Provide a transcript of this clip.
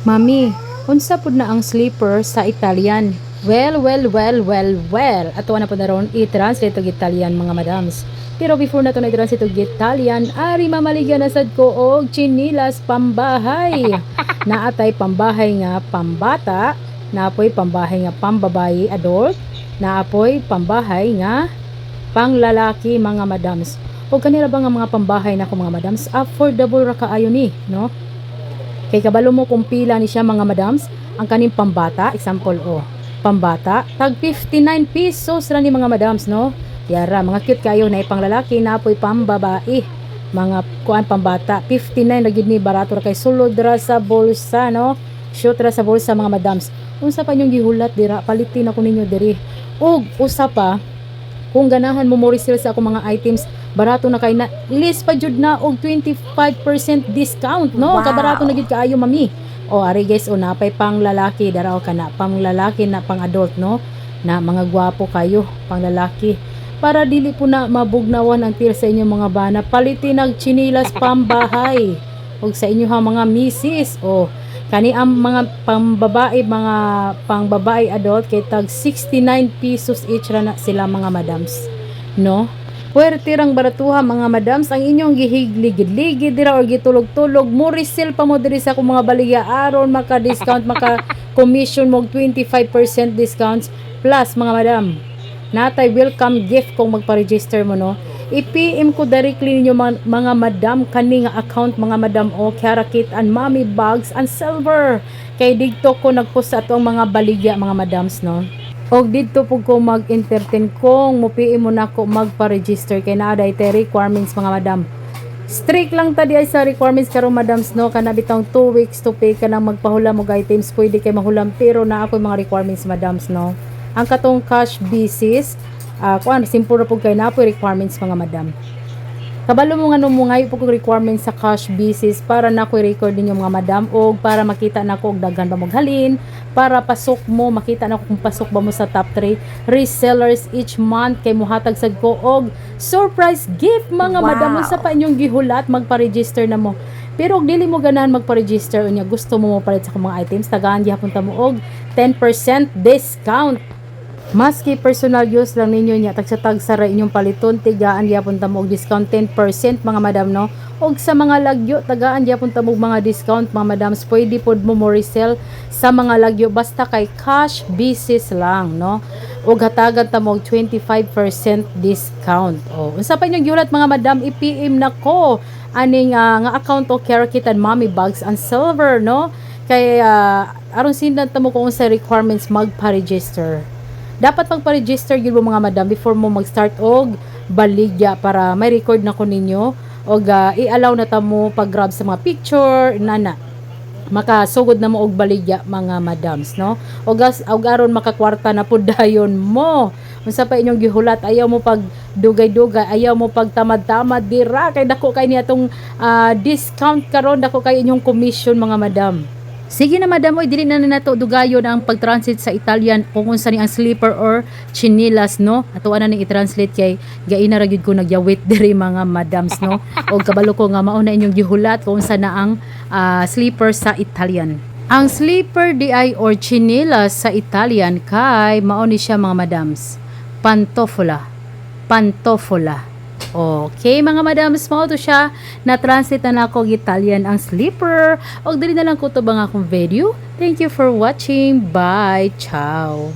Mami, unsa pud na ang slipper sa Italian? Well, well, well, well, well. Ato na pud na ron i-translate og Italian, mga madams. Pero before na to na i-translate og Italian, ari mamaligya na sad ko og chinilas pambahay. Naatay pambahay nga pambata, naapoy pambahay nga pambabayi, adult, naapoy pambahay nga panglalaki, mga madams. O kanila ba nga mga pambahay nako, mga madams, affordable ra kaayo ni, no? Kay kabalo mo kung pila ni siya, mga madams, ang kaning pambata, example oh, pambata, tag 59 pesos ra ni, mga madams, no? Yara, mga cute kayo na panglalaki, naapoy pambabae. Mga kuan pambata, 59 ra gyud ni, barato ra kay, sulod ra sa bulsa, no? Shoot ra sa bulsa, mga madams. Unsa pa inyong gihulat dira, palitin ako ninyo diri. Ug usa pa, kung ganahan mo mo resell sa akong mga items, barato na kay na, less pa jud na og 25% discount, no? Wow. Kabarato na gyud kaayo, mami. O ari guys, o napay pang lalaki daraw kana, pang lalaki na pang adult, no? Na mga gwapo kayo, pang lalaki. Para dili po na mabugnawan ang tiil sa inyong mga bana, palitin ang chinilas pambahay. Og sa inyo ha mga misis, o kani ang mga pambabae, mga pangbabae adult kay tag 69 pesos each ra na sila, mga madams, no? Puwerte rang baratuha, mga madams, ang inyong gihigligid-ligid dira or gitulog-tulog mo, resell pa mo diri sa akong mga baligya aron maka-discount, maka commission mo og 25% discounts plus, mga madam. Natay welcome gift kung magpa-register mo, no? I-PM ko directly ninyo, mga madam, kani nga account, mga madam, o Kiara Kit and Mommy Bags and Silver. Kay didto ko nagpost sa atong mga baligya, mga madams, no? Og didto pud ko mag-entertain kung mo PM mo nako magpa-register kay naa day tay requirements, mga madam. Strict lang ta di ay sa requirements karon, madams, no? Kana bitang 2 weeks to pay ka nang magpahulam og items, pwede kay mahulam, pero naa ako'y mga requirements, madams, no? Ang katong cash basis, kuan, simple ra pud kay naa po'y requirements, mga madam. Kabalo mo nga mo ngayo po kong requirements sa cash basis para na ko record ninyo, mga madam, og para makita nako og daghan ba maghalin, para pasok mo, makita nako kung pasok ba mo sa top 3 resellers each month kay muhatag sad ko og surprise gift, mga madam. Unsa pa inyong gihulat, magpa-register na mo. Pero og dili mo ganahan magpa-register unya gusto mo mopalit sa akong mga items, tagaan gihapon ta mo og 10% discount. Maski personal use lang ninyo niya, tagsa-tagsa ra inyong paliton, tigaan gyapon ta mo og discount 10%, mga madam, no? Og sa mga lagyo, tagaan gyapon ta mo og mga discount, mga madams. Pwede pod mo mo resell sa mga lagyo basta kay cash basis lang, no? Og hatagan ta mo og 25% discount. O unsa pa inyong gihulat, mga madam, i-PM na ko aning nga account o Kiara Kit and Mommy Bags and Silver, no? Kay aron sindan ta mo kung unsa requirements magpa-register. Dapat magpa-register gyud mo, mga madam, before mo mag-start og baligya para may record na ko ninyo og i-allow na ta mo pag-grab sa mga picture nana, makasugod na mo og baligya, mga madams, no? Og aron makakwarta na pud dayon mo. Unsa pa inyong gihulat? Ayaw mo pag dugay-dugay, ayaw mo pag tamad-tamad dira kay dako kay niya tong discount karon, dako kay inyong commission, mga madam. Sige na, madam, oy, dili na nato dugayon ang pag-translate sa Italian kung unsa ni ang slipper or chinilas, no? Ato na ning i-translate kay gaina ra gyud ko nagyawit diri, mga madams, no? Og kabalo ko nga mao na inyong gihulat kung unsa na ang slipper sa Italian. Ang slipper di ay or chinilas sa Italian kay mao ni siya, mga madams. Pantofola. Pantofola. Okay, mga madams, mao to siya. Na-translate na nako og Italian ang slipper. Og dili na lang ko to bang akong video. Thank you for watching. Bye. Ciao.